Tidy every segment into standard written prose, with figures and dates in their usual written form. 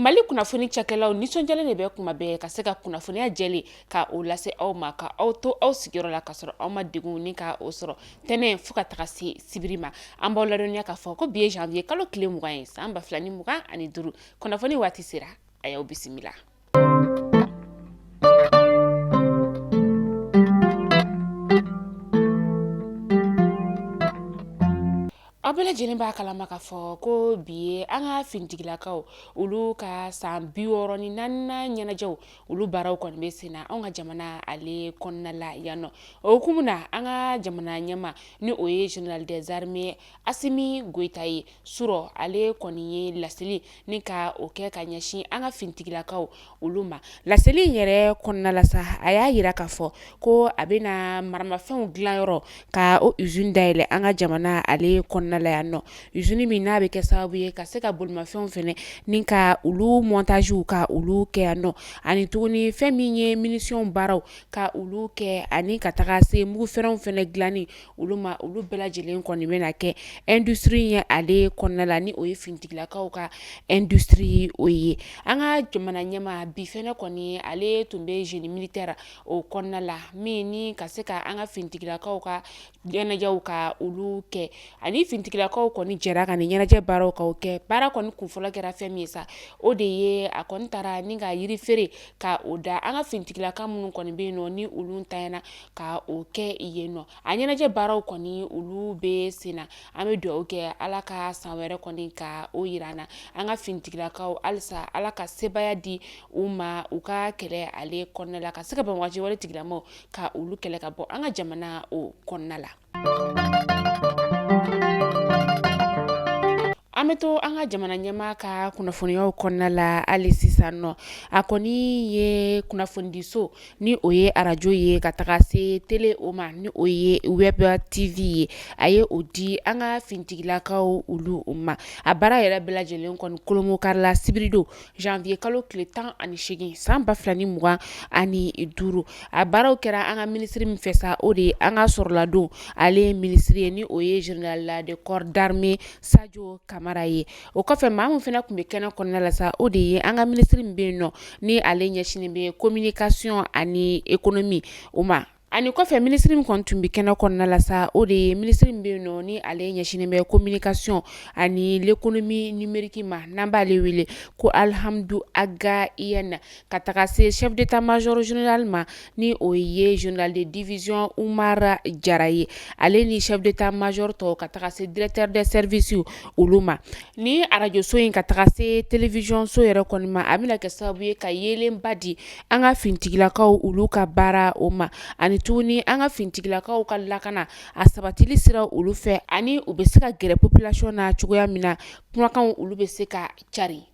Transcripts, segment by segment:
Mali kunnafoni cakɛlaw nisɔndiyalen de bɛ kuma bɛɛ ka se ka kunnafoniya jɛlen ka o lase aw ma, ka aw to aw sigiyɔrɔ la ka sɔrɔ aw ma degun ni ka o sɔrɔ tɛnɛn fo ka taga se sibiri ma. An b'aw ladɔnniya k'a fɔ ko bi ye janvier kalo tile 20 ye, san 2025. Kunnafoni waati sera, a y'aw bisimila. Aw bɛɛ lajɛlen b'a kalama k'a fɔ ko bi ye an ka finitigilakaw olu ka san 64nan ɲɛnajɛw olu baaraw kɔni bɛ sen na anw ka jamana ale kɔnɔna la yan nɔ. O hukumu na, an ka jamana ɲɛmaa ni o ye général des armées Asimi Goyita ye, surɔ ale kɔni ye laseli ni ka o kɛ ka ɲɛsin an ka finitigilakaw olu ma. Laseli in yɛrɛ kɔnɔna la sa, a y'a yira k'a fɔ ko a bɛna maramafɛnw dilanyɔrɔ ka o usine dayɛlɛ an ka jamana ale kɔnɔna la yan nɔ, usine min n'a bɛ kɛ sababu ye ka se ka bolimafɛnw fɛnɛ ni ka olu montagew ka olu kɛ yan nɔ, ani tuguni fɛn min ye munitions baaraw ka olu kɛ, ani ka taga se mugufɛrɛnw fɛnɛ dilanni olu ma. Olu bɛɛ lajɛlen kɔni bɛna kɛ industrie ye ale kɔnɔna la, ni o ye finitigilakaw ka industrie o ye. An ka jamana ɲɛmaa bi fɛnɛ kɔni ale tun bɛ génie militaire o kɔnɔna la, min ni ka se ka an ka finitigilakaw ka ɲɛnajɛw ka olu kɛ, ani finitigilakaw kɔni jɛra ka nin ɲɛnajɛ baaraw ka kɛ. Baara kɔni kunfɔlɔ kɛra fɛn min ye sa, o de ye a kɔni taara ni ka yiri feere ka o da an ka finitigilaka minnu kɔni bɛ yen nɔ ni olu ntanyana ka o kɛ yen nɔ. A ɲɛnajɛ baaraw kɔni olu bɛ sen na. An bɛ dugawu kɛ Ala ka san wɛrɛ kɔni ka o yira an na. An ka finitigilakaw halisa Ala ka sebaaya di u ma u ka kɛlɛ ale kɔnɔna la, ka se ka banbagaci wale tigilamaw ka olu kɛlɛ ka bɔ an ka jamana o kɔnɔna la. An bɛ to an ka jamana ɲɛmaa ka kunnafoniyaw kɔnɔna la hali sisan nɔ. A kɔni ye kunnafonidiso ni o ye arajo ye ka taga se tele o ma, ni o ye web tv ye, a ye o di an ka finitigilakaw olu ma. A baara yɛrɛ bɛɛ lajɛlen kɔni kolonbokarila sibiridon janvier kalo tile 18 san 2025. A baaraw kɛra an ka minisiri min fɛ sa, o de ye an ka sɔrɔladon ale minisiri ye, ni o ye général de corps d'armée Sajo Kamara ye. O kɔfɛ, maa min fana tun bɛ kɛnɛ kɔnɔna la sa, o de ye an ka minisiri min bɛ yen nɔ ni ale ɲɛsinnen bɛ communication ani économie o ma. Ani kɔfɛ, minisiri min kɔni tun bɛ kɛnɛ kɔnɔna la sa, o de ye minisiri min bɛ yen nɔ ni ale ɲɛsinnen bɛ communication ani l'économie numérique ma, n'an b'ale wele ko Alihamdu Ag Iyene, ka taga se chef d'état-major général ma, ni o ye général de division Umar Jara ye, ale ni chef d'état-major tɔw, ka taga se directeur des services olu ma. Ni arajoso in ka taga se télévision so yɛrɛ kɔni ma, a bɛna kɛ sababu ye ka yeelenba di an ka finitigilakaw olu ka baara o ma, ani tuguni an ka finitigilakaw ka lakana a sabatili sira olu fɛ, ani u bɛ se ka gɛrɛ population na cogoya min na, kumakanw olu bɛ se ka cari.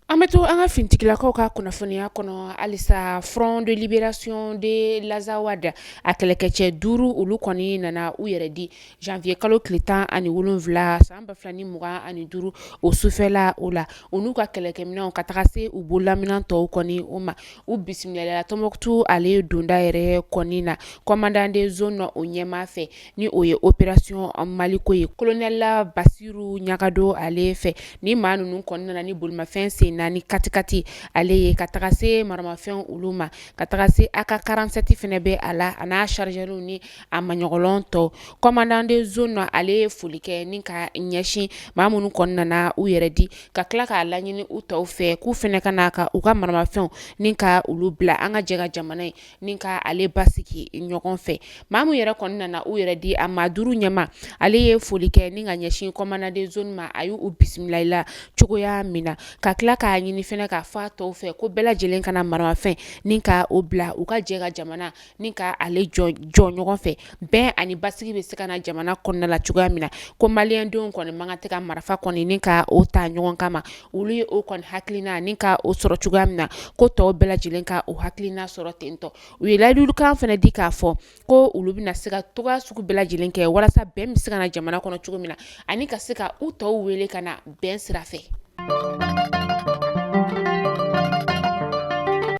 An bɛ to an ka finitigilakaw ka kunnafoniya kɔnɔ halisa. Front de libération de l'Azawad a kɛlɛkɛcɛ duuru olu kɔni nana u yɛrɛ di janvier kalo tile 17 san 2025 o sufɛla o la, u n'u ka kɛlɛkɛminɛnw ka taga se u bololaminɛn tɔw kɔni o ma. U bisimilala Tɔnbɔkutu ale donda yɛrɛ kɔni na commandant de zone o ɲɛmaa fɛ, ni o ye opération Maliko ye, colonel Basiru Ɲagado ale fɛ. Ni maa ninnu kɔni nana ni bolimafɛn sen naani katikati ale ye, ka taga se maramafɛn olu ma, ka taga se AK 47 fana bɛ a la, a n'a chargeur ni a maɲɔgɔlɔn tɔ. Commandant de zone ale ye foli kɛ ni ka ɲɛsin maa minnu kɔni nana u yɛrɛ di, ka tila k'a laɲini u tɔw fɛ k'u fana ka na ka u ka maramafɛnw ni ka olu bila, an ka jɛ ka jamana in ni ka ale basigi ɲɔgɔn fɛ. Maa min yɛrɛ kɔni nana u yɛrɛ di, a maa duuru ɲɛmaa, ale ye foli kɛ ni ka ɲɛsin commandant de zone ma. A y'u bisimila la cogoya min na, ka tila k'a ɲini fana k'a fɔ a tɔw fɛ ko bɛɛ lajɛlen ka na maramafɛn ni ka o bila, u ka jɛ ka jamana ni ka ale jɔ ɲɔgɔn fɛ, bɛn ani basigi bɛ se ka na jamana kɔnɔna la cogoya min na. Ko maliyɛndenw kɔni man kan tɛ ka marifa kɔni ni ka o ta ɲɔgɔn kama. Olu ye o kɔni hakilina ni ka o sɔrɔ cogoya min na, ko tɔw bɛɛ lajɛlen ka o hakilina sɔrɔ ten tɔ. U ye layidukan fana di k'a fɔ ko olu bɛna se ka cogoya sugu bɛɛ lajɛlen kɛ walasa bɛn bɛ se ka na jamana kɔnɔ cogo min na, ani ka se ka u tɔw wele ka na bɛn sira fɛ.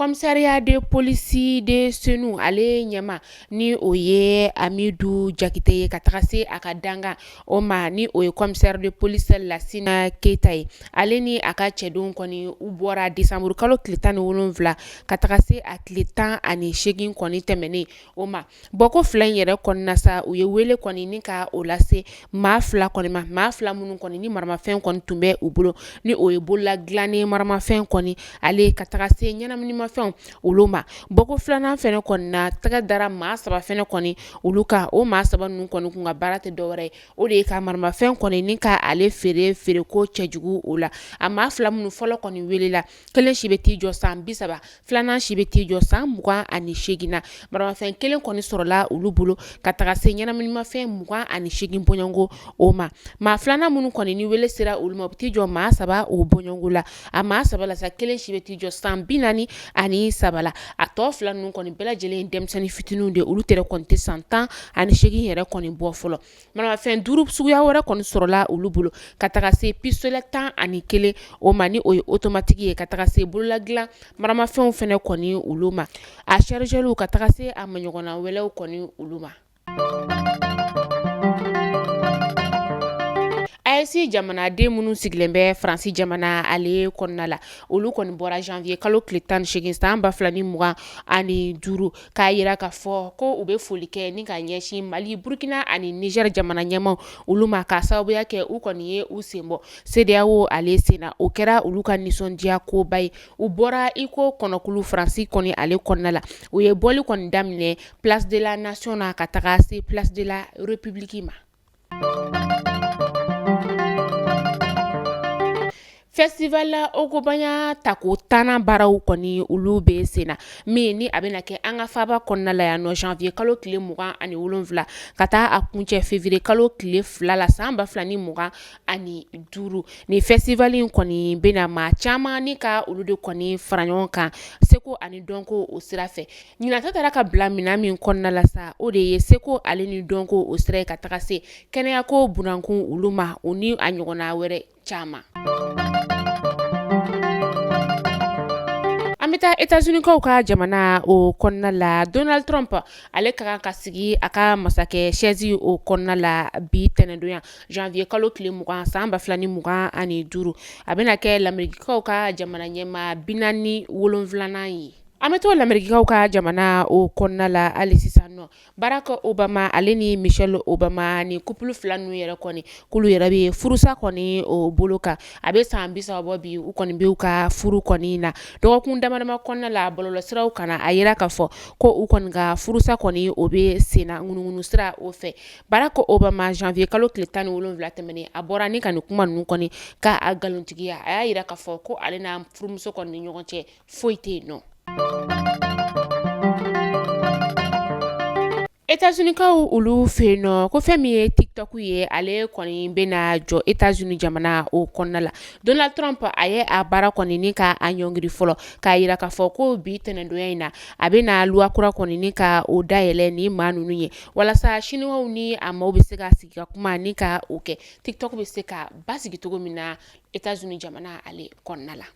Commissariat de police de Senu ale ɲɛmaa ni o ye Amidu Jakite ye ka taga se a ka dankan o ma ni o ye commissaire de police Lasina Keyita ye, ale ni a ka cɛdenw kɔni u bɔra décembre kalo tile 17 ka taga se a tile 18 kɔni tɛmɛnen o ma. Bɔko fila in yɛrɛ kɔnɔna sa, u ye wele kɔni ni ka o lase maa fila kɔni ma, maa fila minnu kɔni ni maramafɛn kɔni tun bɛ u bolo ni o ye bolola dilannen maramafɛn kɔni ale ka taga se ɲɛnaminimafɛnw olu ma. Bɔko filanan fɛnɛ kɔni na, tɛgɛ dara maa saba fɛnɛ kɔni olu kan. O maa saba ninnu kɔni kun ka baara tɛ dɔwɛrɛ ye, o de ye ka maramafɛn kɔni ni ka ale feere feereko cɛjugu o la. A maa fila minnu fɔlɔ kɔni welela, kelen si bɛ t'i jɔ san 30, filanan si bɛ t'i jɔ san 28 na. Maramafɛn kelen kɔni sɔrɔla olu bolo ka taga se ɲɛnaminimafɛn 28 bɔɲɔgɔnko o ma. Maa filanan minnu kɔni ni wele sera olu ma, u bɛ t'i jɔ maa saba o bɔɲɔgɔnko la. A maa saba la sa, kelen si bɛ t'i jɔ san 43 la. A tɔ fila ninnu kɔni bɛɛ lajɛlen ye denmisɛnnin fitininw de, olu tɛrɛ kɔni tɛ san 18 yɛrɛ kɔni bɔ fɔlɔ. Maramafɛn duuru suguya wɛrɛ kɔni sɔrɔla olu bolo ka taga se pistolet 11 o ma ni o ye automatique ye, ka taga se bolola dilan maramafɛnw fɛnɛ kɔni olu ma, a chargeurw ka taga se a maɲɔgɔnna wɛrɛw kɔni olu ma. AES jamanaden minnu sigilen bɛ Faransi jamana ale kɔnɔna la, olu kɔni bɔra janvier kalo tile 18 san 2025 k'a yira k'a fɔ ko u bɛ foli kɛ ni ka ɲɛsin Mali, Burkina ani Niger jamana ɲɛmaaw olu ma, k'a sababuya kɛ u kɔni ye u sen bɔ CEDEAO ale sen na. O kɛra olu ka nisɔndiya koba ye. U bɔra i ko kɔnɔkulu Faransi kɔni ale kɔnɔna la. U ye bɔli kɔni daminɛ Place de la Nation na ka taga se Place de la République ma. Festival Ogobanya tako 10nan baaraw kɔni olu bɛ sen na, min ni a bɛna kɛ an ka faaba kɔnɔna la yan nɔ janvier kalo tile 27 ka taa a kuncɛ février kalo tile 2 la san 2025. Nin festival in kɔni bɛna maa caman ni ka olu de kɔni fara ɲɔgɔn kan seko ani dɔnko o sira fɛ. Ɲinan ta taara ka bila minɛn min kɔnɔna la sa, o de ye seko ale ni dɔnko o sira ye ka taga se kɛnɛyako bunankun olu ma, o ni a ɲɔgɔnna wɛrɛ caman. An bɛ taa États-Unis-kaw ka jamana o kɔnɔna la. Donald Trump ale ka kan ka sigi a ka masakɛ chaise o kɔnɔna la bi tɛnɛndonya janvier kalo tile 20 san 2025. A bɛna kɛ Lamerikikaw ka jamana ɲɛmaa 47nan ye. An bɛ to Lamerikikaw ka jamana o kɔnɔna la hali sisan nɔ. Barack Obama ale ni Michelle Obama ni couple fila ninnu yɛrɛ kɔni k'olu yɛrɛ bɛ furusa kɔni o bolo kan. A bɛ san 30 bɔ bi, u kɔni bɛ u ka furu kɔni na. Dɔgɔkun dama dama kɔnɔna la, bɔlɔlɔsiraw kan a yira k'a fɔ ko u kɔni ka furusa kɔni o bɛ senna ŋunuŋunu sira o fɛ. Barack Obama janvier kalo tile 17 tɛmɛnen, a bɔra ni ka nin kuma ninnu kɔni k'a nkalontigiya. A y'a yira k'a fɔ ko ale n'a furumuso kɔni ni ɲɔgɔn cɛ foyi tɛ yen nɔ. États-Unis-kaw olu fɛ yen nɔ, ko fɛn min ye TikTok ye, ale kɔni bɛna jɔ États-Unis jamana o kɔnɔna la. Donald Trump a ye a baara kɔni ni ka a ɲɔngiri fɔlɔ, k'a yira k'a fɔ ko bi tɛnɛndonya in na, a bɛna loi kura kɔni ni ka o dayɛlɛ ni maa ninnu ye, walasa Chinois ni a maaw bɛ se ka sigi ka kuma ni ka o kɛ, TikTok bɛ se ka basigi cogo min na États-Unis jamana ale kɔnɔna la.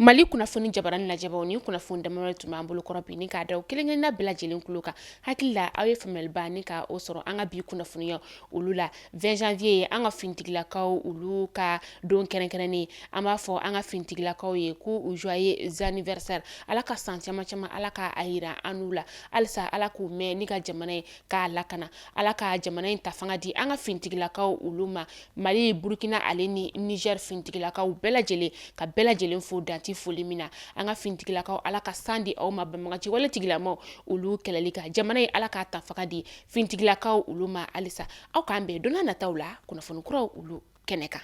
Mali kunnafoni jabarani lajɛbaw, ni kunnafoni damadɔ tun b'an bolo kɔrɔ bi ni k'a da aw kelen-kelenna bɛɛ lajɛlen tulo kan. Hakili la aw ye faamuyaliba ni ka o sɔrɔ an ka bi kunnafoniya olu la. 20 janvier ye an ka finitigilakaw olu ka don kɛrɛnkɛrɛnnen. An b'a fɔ an ka finitigilakaw ye ko joyeux anniversaire. Ala ka san caman caman Ala ka a yira an n'u la halisa. Ala k'u mɛn ni ka jamana ye k'a lakana. Ala ka jamana in ta fanga di an ka finitigilakaw olu ma. Mali, Burkina ale ni Niger finitigilakaw bɛɛ lajɛlen, ka bɛɛ lajɛlen fo dan tɛ foli min na. An ka finitigilakaw, Ala ka san di aw ma banbagaci wale tigilamaw olu kɛlɛli kan. Jamana in, Ala k'a ta fanga di finitigilakaw olu ma halisa. Aw k'an bɛn don nataw la kunnafoni kuraw olu kɛnɛ kan.